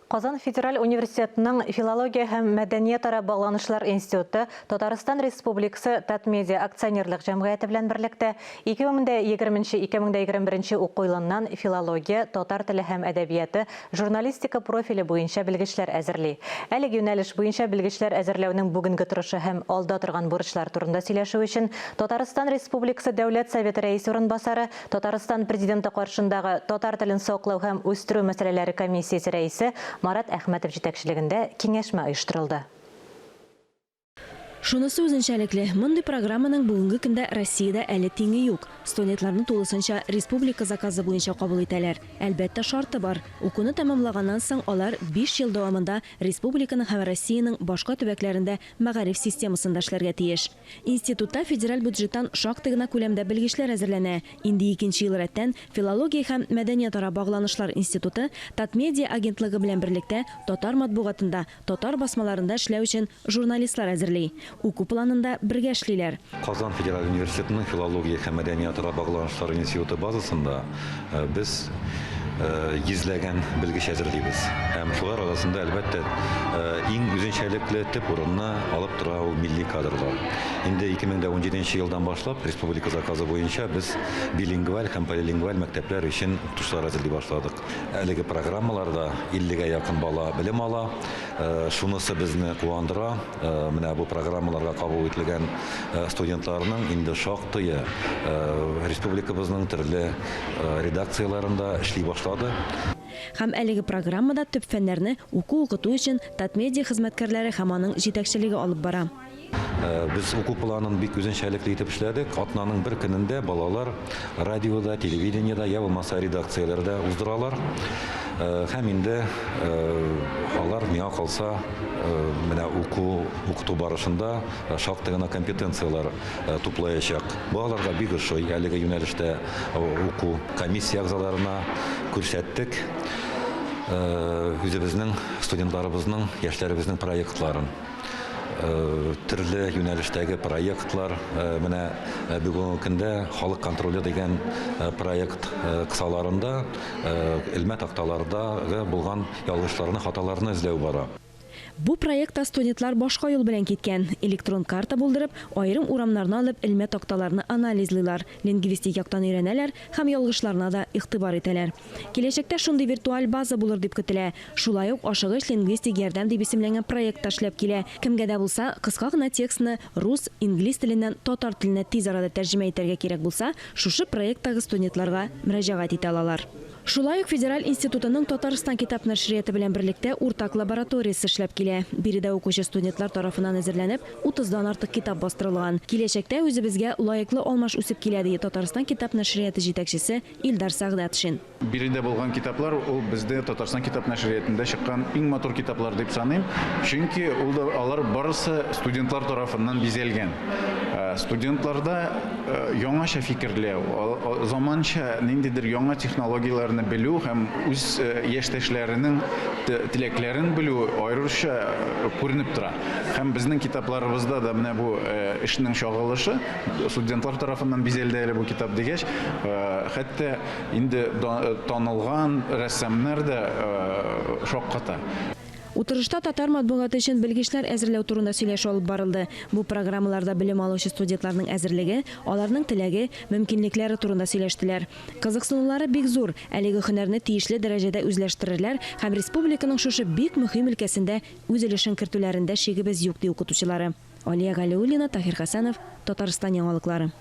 Казан федераль университетының Филология һәм мәдәниятара багланышлар институты Татарстан Республикасы Татмедиа акционерлык җәмгыяте белән берлектә 2020-2021 уку елыннан филология, татар теле һәм әдәбияты, журналистика профиле буенча белгечләр әзерли. Әлеге юнәлеш буенча белгечләр әзерләүнең бүгенге торышы һәм алда торган бурычлар турында сөйләшү өчен Татарстан Республикасы Дәүләт Советы Рәисе урынбасары, Татарстан Президенты каршындагы татар телен саклау һәм үстерү мәсьәләләре комиссиясе рәисе Марат Әхмәтов җитәкчелегендә киңәшмә оештырылды. Шунысы үзенчәлекле, мондый программаның бүгенге көндә Россиядә әле тиңе юк. Студентларны тулысынча республика заказы буенча кабул итәләр. Әлбәттә, шарты бар. Укуны тәмамлаганнан соң алар биш ел дәвамында республиканың һәм Россиянең башка төбәкләрендә мәгариф системасында эшләргә тиеш. Институтта федераль бюджеттан шактый гына күләмдә белгечләр әзерләнә. Инде икенче ел рәттән Филология һәм мәдәниятара багланышлар институты Татмедиа агентлыгы белән берлектә татар матбугатында, татар басмаларында эшләү өчен журналистлар әзерли. Уку планында бергә эшлиләр. Казан федераль университетының Филология һәм мәдәниятара багланышлар институты базасында без йөзләгән белгеч әзерлибез. Һәм шулар арасында, әлбәттә, иң үзенчәлекле төп урынны алып тора ул милли кадрлар. Инде 2017 елдан башлап республика заказы буенча без билингваль һәм полилингваль мәктәпләр өчен укытучылар әзерли башладык. Әлеге программаларда 50 гә якын бала белем ала. Шунысы безне куандыра, менә бу программаларга кабул ителгән студентларның инде шактые республикабызның төрле редакцияләрендә эшли башлады. Һәм әлеге программада төп фәннәрне уку-укыту өчен Татмедиа хезмәткәрләре һәм аның җитәкчелеге алып бара. Без уку планын бик үзенчәлекле итеп эшләдек. Атнаның бер көнендә балалар радиода, телевидениедә, я булмаса редакцияләрдә уздыралар. Һәм инде алар, миңа калса, менә уку, укыту барышында шактый гына компетенцияләр туплаячак. Балаларга бик ошый әлеге юнәлештә уку. Комиссия әгъзаларына күрсәттек үзебезнең студентларыбызның, яшьләребезнең проектларын. Төрле юнәлештәге проектлар, менә бүгенге көндә Халык контроле дигән проект кысаларында элмә такталардагы булган ялгышларны, хаталарны эзләү бара. Бу проектта студентлар башка юл белән киткән. Электрон карта булдырып, аерым урамнарны алып, элмә такталарны анализлыйлар, лингвистик яктан өйрәнәләр һәм ялгышларына да игътибар итәләр. Киләчәктә шундый виртуаль база булыр дип көтелә. Шулай ук Ашыгыч лингвистик ярдәм дип исемләнгән проект та эшләп килә. Кемгә дә булса кыска гына текстны рус, инглиз теленнән татар теленә тиз арада тәрҗемә итәргә кирәк булса, шушы проекттагы студентларга мөрәҗәгать итә алалар. Шулай ук федераль институтының Татарстан китап нәшрияты белән берлектә уртак лабораториясе эшләп килә. Биредә укучы студентлар тарафыннан әзерләнеп, утыздан артык китап бастырылган. Киләчәктә үзебезгә лаеклы алмаш үсеп килә, ди Татарстан китап нәшрияты җитәкчесе Илдар Сәгъдәтшин. Биредә булган китаплар, ул бездә Татарстан китап нәшриятында чыккан иң матур китаплар дип саныйм. Чөнки ул да алар барысы студентлар тарафыннан бизәлгән. Студентларда яңача фикерләү, заманча ниндидер яңа технологияләрне белү һәм үз яшьтәшләренең теләкләрен белү аеруча күренеп тора. Һәм безнең китапларыбызда да менә бу эшнең чагылышы. Студентлар тарафыннан бизәлде әле бу китап дигәч, хәтта инде танылган рәссамнар да шакката. Утырышта татар матбугаты өчен белгечләр әзерләү турында сөйләшү алып барылды. Бу программаларда белем алучы студентларның әзерлеге, аларның теләге, мөмкинлекләре турында сөйләштеләр. Кызыксынулары бик зур, әлеге һөнәрне тиешле дәрәҗәдә үзләштерерләр һәм республиканың шушы бик мөһим өлкәсендә үз өлешен кертүләрендә шигебез юк, ди укытучылары. Алия Галиуллина, Таһир Хәсәнов, Татарстан яңалыклары.